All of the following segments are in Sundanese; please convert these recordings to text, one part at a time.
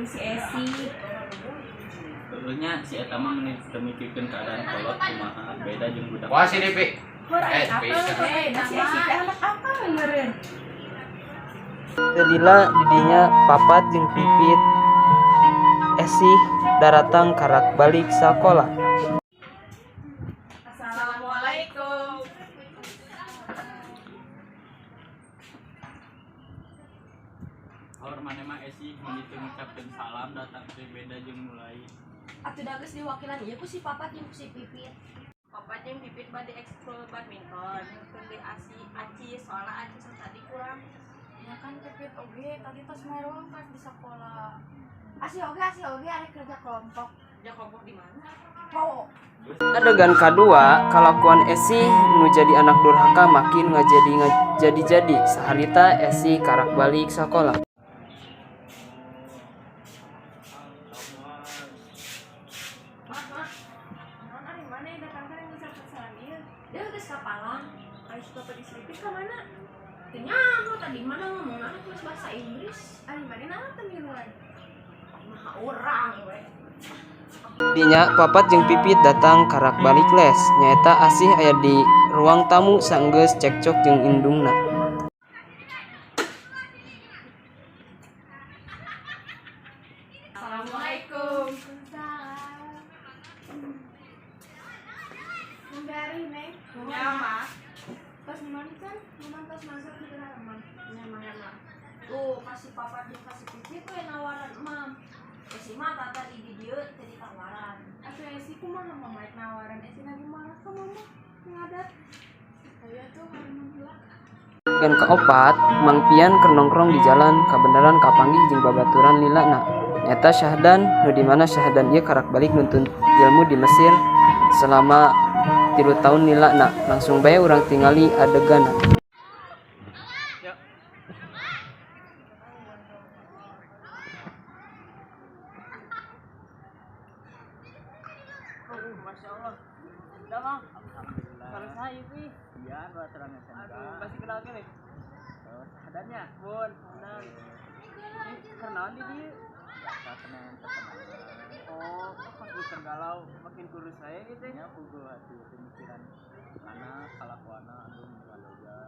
si Esi. Nya si eta mah meni teu mikirkeun keadaan kolot kumaha beda jeung budak. Wah sini Pi. Hor Eh, apa bisa. eh si Esi teh anak apa meureun? Teu lila didinya Papat jeung Pipit Esih daratang karak balik sakola. Assalamualaikum. Haur maneh mah Esi meni teu ngucapkeun salam datang teh beda jeung nu lain. Atuh da geus diwakilan ieu ku si Papat jeung ku si Pipit. Papat jeung Pipit bade ekskul badminton, nyungkeun deui Asi Aci soalna Aci tadi kurang. Ya kan Pipit oge tadi tos merong kan di sekolah. Asih oge arek kerja kelompok. Kerja kelompok di mana? Mau Adegan kadua kalakuan Esi nu jadi anak durhaka makin ngajadi ngajadi-jadi saharita Esi karak balik sakola. Mah, mah. Naon ari maneh datang teh ngucapkeun salam ieu? Dia geus kapalang. Ari si Bapak di si Pipit ka mana? Teu nyaho tadi mana ngomongna terus bahasa Inggris. Ari maneh naon teu ngiluan? Maha urang we. Dinya Papat jeung Pipit datang karak balik les nyaeta Asih aya di ruang tamu sanggeus cekcok jeung indungna. Assalamualaikum. Nembari neng. Ya, mah. Tos naon kan? Memang tos masuk di tengah emang. Nya mah mah. Tuh kasih Papat jeung kasih Pipit we nawaran emam. Esi mah tata di dieu teu ditawaran. Atuh Esi kumaha mama rek nawaran Esi lagi marah ka mama. Ngadat. Aya tuh hari heula. Adegan kaopat Mang Pian keur nongkrong di jalan kabeneran kapanggih jeung babaturan lilana nyaeta Syahdan nu dimana Syahdan ieu karak balik nuntun ilmu di Mesir selama 3 tahun lilana. Langsung bae urang tingali adeganna. Masya Allah. Udah bang. Kalau saya sih, Iya, baturan SMK. aduh pasti kenal kan ya. Oh, sahadannya. Bun, kenal. Ini kenalan di dia. Biasa kenangan pertemanan. Oh, pas bukan galau makin kurus saya gitu. Nya puguh atuh pemikiran anak kalakuana aduh ngaloga.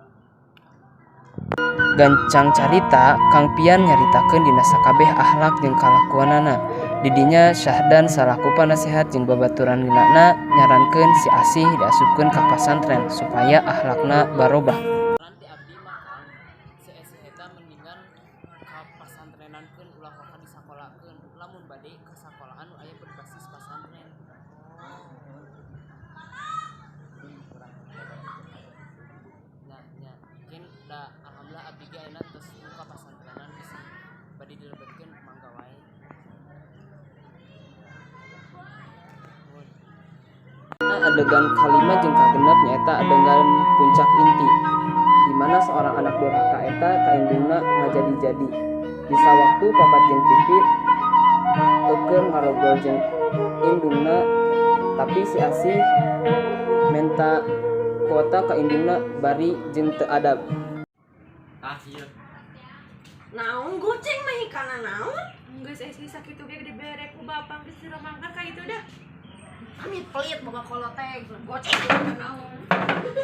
Gancang carita Kang Pian nyaritakeun dina sakabeh akhlak jeung kalakuanana. Didinya Syahdan salaku panasehat jeung babaturan lilana nyarankeun si Asih diasupkeun ka pasantren supaya akhlakna barobah. Nanti abdi mah Kang, si Esi eta mendingan ka pasantrenankeun ulah waka disakolakeun. Lamun bade ka sakolahan nu aya berbasis pasantren. Nah, nya mungkin da alhamdulillah abdi ge ayeuna tos muka pasantrenan bisi bade dilebetkeun mangga wae. Nuhun. Adegan kalima jeung kagenep nyaeta adegan puncak inti di mana seorang anak durhaka eta ka indungna ngajadi-jadi. Di sawaktu Papat jeung Pipit eukeun ngarobrol jeung indungna tapi si Asih menta kuota ka indungna bari jeung teu adab. Ah, ieu. Naon goceng mah kana naon? Geus Esi sakitu ge dibere ku bapak geus diromangkan ka itu dah. Amit pelit boga kolot teh goceng kana naon.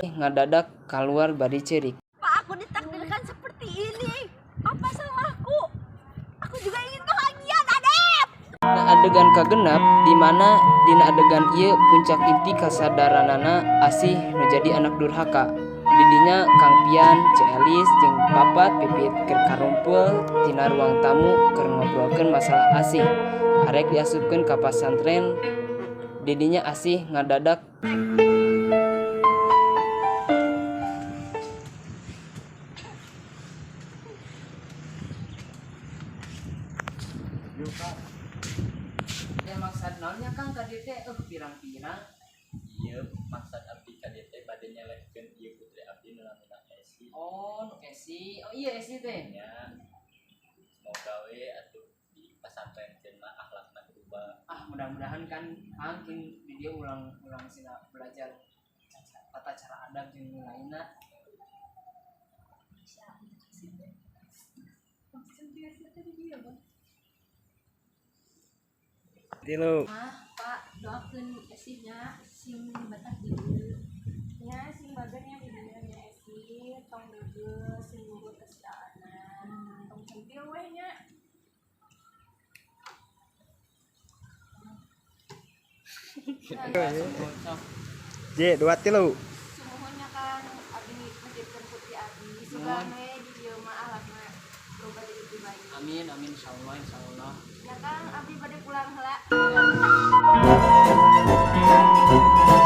Ngadadak kaluar bari ceurik. Pak, aku ditakdirkan seperti ini. Apa salahku? Aku juga ingin bahagia, Dadep. Dina adegan kagenep di mana dina adegan ieu puncak inti kasadaranana Asih nu jadi anak durhaka. Didinya Kang Pian, Ceu Elis jeung Papat Pipit keur karumpul tina ruang tamu keur ngobrolkeun masalah Asih. Arek diasupkeun ka pasantren. Didinya Asih ngadadak Ya maksad naonnya Kang ka dieu teh pirang-pirang. Ieu maksad abdi ka dieu teh bade nyelehkeun ieu putri abdi nu namina Esi. Oh, nu Esi. Oh iya Esi teh. Nya semoga we atuh di pasantrenkeun mah akhlakna berubah. Ah, mudah-mudahan kan Kang kin di dieu ulang-ulang sina belajar tata cara adab jeung nu lainna. Tilu. Mah, Pak, doakeun Esihnya sing betah di dieu. Nya sing bagernya di dieu nya Esi, tong geugeuh, sing nurut ka si Aana. Tong centil weh nya. J dua tilu. Sumuhun nya Kang, abdi nitipkeun putri abdi. Sugan we di dieu mah ahlakna loba jadi pribadi. Amin amin, insyaallah insyaallah. Ya Kang, abdi bade pulang heula. Ya.